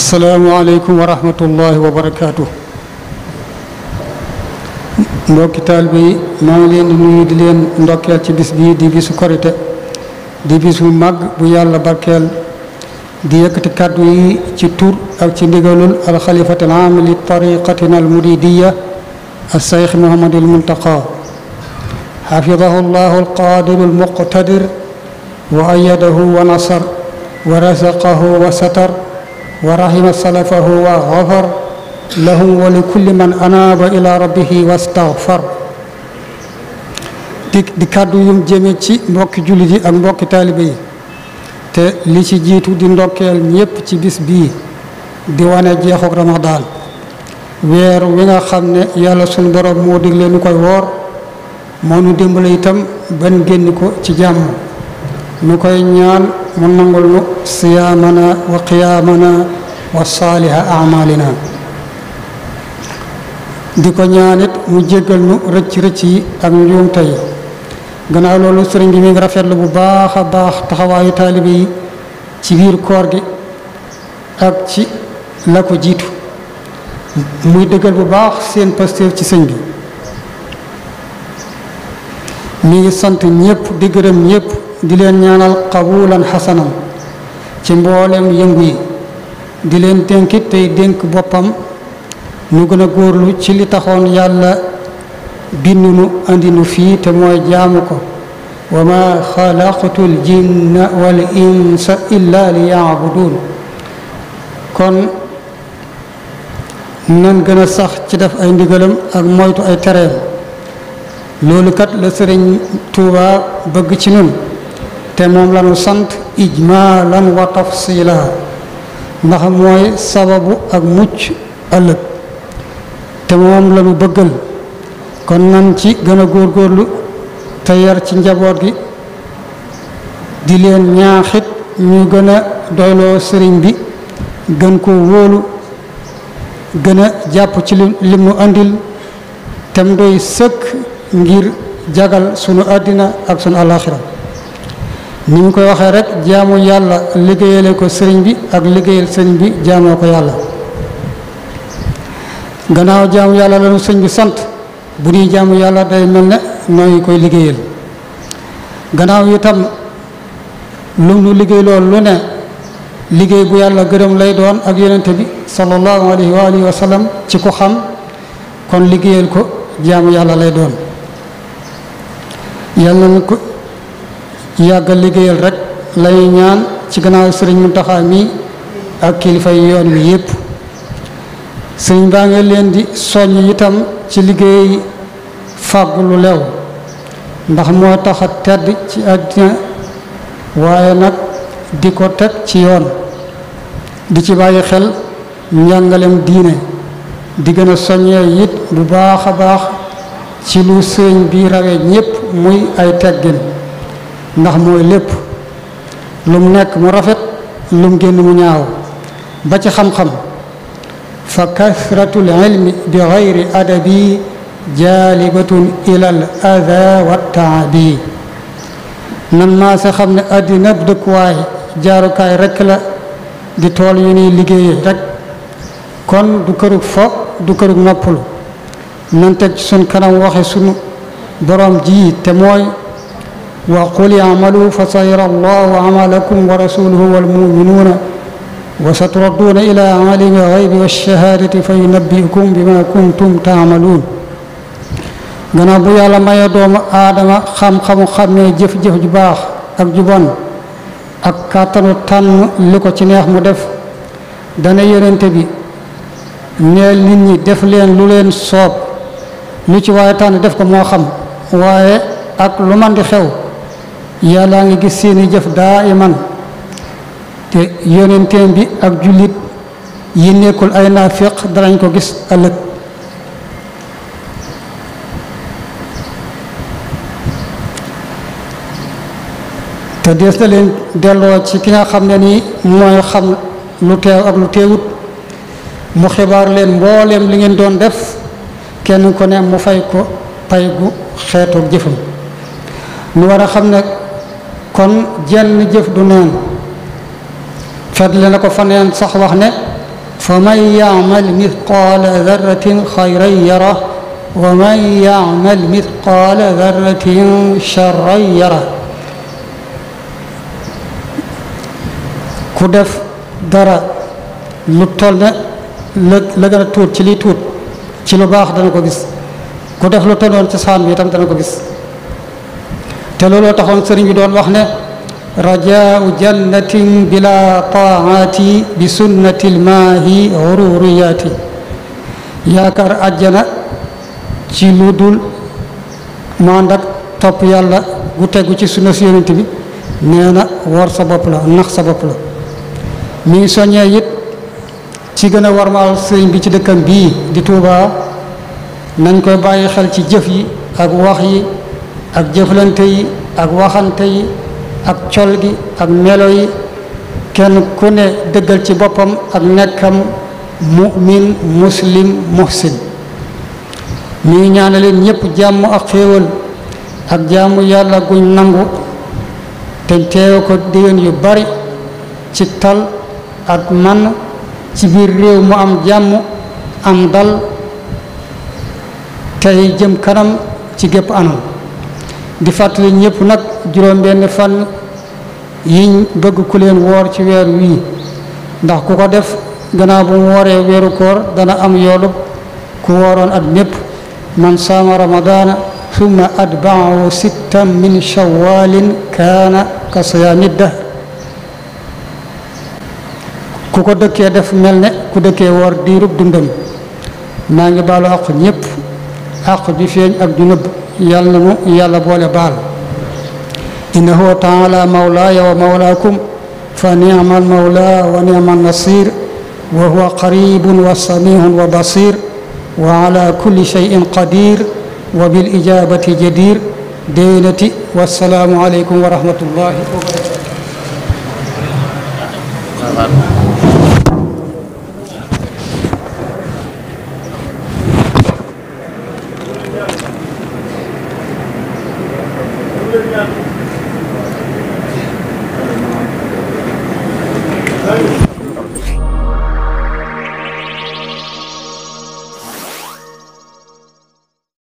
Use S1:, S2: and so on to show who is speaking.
S1: asalaamualeykum wa rahmatullahi wa barakaatu. mbokki taalibe yi maa ngi leen di nuyu di leen ndokkeel ci bis bii di bisu korite di bis bu mag bu yàlla barkeel di yëkkati kàddu yi ci tur ak ci ndigalul alxalifati al aam li tariqatina al muridiya al seykh Muhammad al Muntaqa xafidahu llahu al qaadiru al muqtadir wa ayadahu wa nasar wa razaqahu wa satar wa rahima salafahu wa xafar lahum wa li kulli man anaaba ila rabbihi wastaghfar di kàddu yum jëme ci mbokki jullit yi ak mbokki taalibe yi te li ci jiitu di ndokkeel ñépp ci bis bii di wane jeexuk ramadaan weer wi nga xam ne yàlla sunu borom moo digle nu koy woor moo nu dimbale itam ban génn ko ci jàmm nu koy ñaan mu nangul nu siyaamana wa qiyaamana wa saaliha amalina di ko ñaanit mu jéggal nu rëcc-rëcc yi ak njuumte yi gannaaw loolu sëriñ bi mi ngi rafetlu bu baax a baax taxawaayu taalibe yi ci biir koor gi ak ci la ko jiitu muy dëggal bu baax seen pastéef ci sëñ bi mi ngi sant ñëpp di gërëm ñëpp di leen ñaanal qabulan xasanan ci mboolem yëngu yi di leen dénkit tey dénk boppam nu gën a góorlu ci li taxoon yàlla bindu nu andi nu fii te mooy jaamu ko wa ma xalaqtu l jinna wal insa illa li yaabudun kon nan gën a sax ci def ay ndigalam ak moytu ay tereem loolu kat la sëriñ Tuuba bëgg ci nun te moom la nu sant ijmaalan wa tafsila ndax mooy sababu ak mucc ëllëg te moom la nu bëggal kon nan ci gën a góorgóorlu te yar ci njaboot gi di leen ñaaxit ñu gën a doyloo sëriñ bi gën ko wóolu gën a jàpp ci lim nu andil tem doy sëkk ngir jagal sunu àddina ak sunu alaxira ni ñu koy waxee rek jaamu yàlla liggéeyale ko sëriñ bi ak liggéeyal sëriñ bi jaamoo ko yàlla gannaaw jaamu yàlla la nu sëñ bi sant bu ñuy jaamu yàlla day mel ne nooy koy liggéeyal gannaaw itam lu nu liggéey loolu lu ne liggéey bu yàlla gërëm lay doon ak yonente bi sallallahu alayhi wa alihi wa sallam ci ko xam kon liggéeyal ko jaamu yàlla lay doon yàlla na ko yàggal liggéeyal rek lay ñaan ci gannaaw sëriñ Muntaxa mi ak kilifa yi yoon wi yépp sëriñ baa ngi leen di soññ itam ci liggéey fàggu lu lew ndax moo tax a tedd ci àddina waaye nag di ko teg ci yoon di ci bàyyi xel njàngalem diine di gën a soññee it bu baax a baax ci lu sëriñ bi rawee ñépp muy ay teggin ndax mooy lépp lu mu nekk mu rafet lu mu génn mu ñaaw ba ci xam-xam fa kasratul ilmi bi gayri adabi jaalibatun ilal ada wa taabi nan maa sa xam ne àddina dëkkuwaay jaarukaay rekk la di tool yu ñuy liggéeyee rek kon du kërug fo du kërug noppalu nan teg ci sun kanam waxe sunu borom ji te mooy wa qul i'malu fa sayara allahu amalakum wa rasuluhu wal muminuuna wa saturadduuna ila alimi alxaybi walshahadati fa yunabbiukum bima kuntum taamaluun gannaaw bu yàlla maye doomu aadama xam-xamu xàmmee jëf-jëf ju baax ak ju bon ak kàttanu tànn li ko ci neex mu def dana yonente bi neel nit ñi def leen lu leen soob lu ci waaye tànn def ko moo xam waaye ak lu man di xew yàllaa ngi gis seeni jëf daa iman te yonenteem bi ak jullit yi nekkul ay naafiq danañ ko gis ëllëg te dees na leen delloo ci ki nga xam ne nii mooy xam lu teew ak lu teewut mu xibaar leen mbooleem li ngeen doon def kenn ko ne mu fay ko pay gu xeetu jëfam nu war a xam ne kon jenn jëf du neen fedd le na ko faneen sax wax ne فمن يعمل مثقال ذرة خيرا يره ومن يعمل مثقال ذرة شرا يره ku def dara lu toll ne la gën a tuut ci liy tuut ci lu baax dana ko gis ku def lu tolloon ci saan bi itam dana ko gis te looloo taxoon sëriñ bi doon wax ne rajaau jannatin bila taati bi sunnati lmaahi ururiyaati yaakaar àjjana ci lu dul mànd ak topp yàlla gu tegu ci sunna si yonent bi nee na wor sa bopp la nax sa bopp la mi ngi soññee it ci gën a warmaal sëriñ bi ci dëkkam bii di Tuubaa nañ koy bàyyi xel ci jëf yi ak wax yi ak jëflante yi ak waxante yi ak col gi ak melo yi kenn ku ne dëggal ci boppam ak nekkam mu'min muslim muhsin mi ngi ñaanaleen ñépp jàmm ak xéewal ak jaamu yàlla guñ nangu te teewe ko déwén yu bari ci tal ak man ci biir réew mu am jàmm am dal tey jëm kanam ci gépp anam di fàttali ñépp nag juróom-benn fan yiñ bëgg ku leen woor ci weer wii ndax ku ko def gannaaw bu mu wooree weeru koor dana am yoolub ku wooroon at mépp man saama ramadaana summa atbaahu sittan min shawalin kaana ka siyaami dahr ku ko dëkkee def mel ne ku dëkkee woor diirub dundam maa ngi baalu àq ñépp àq ju feeñ ak ju nëbb yàlla na mu yàlla boole baal innahu taala mawlaaya wa mawlaakum fa ni'ma al mawla wa ni'ma an nasir wa huwa qaribun wa samihun wa basir wa ala kulli shay'in qadir wa bil ijabati jadir déwénati wassalaamu aleykum wa rahmatullahi wa barakatuh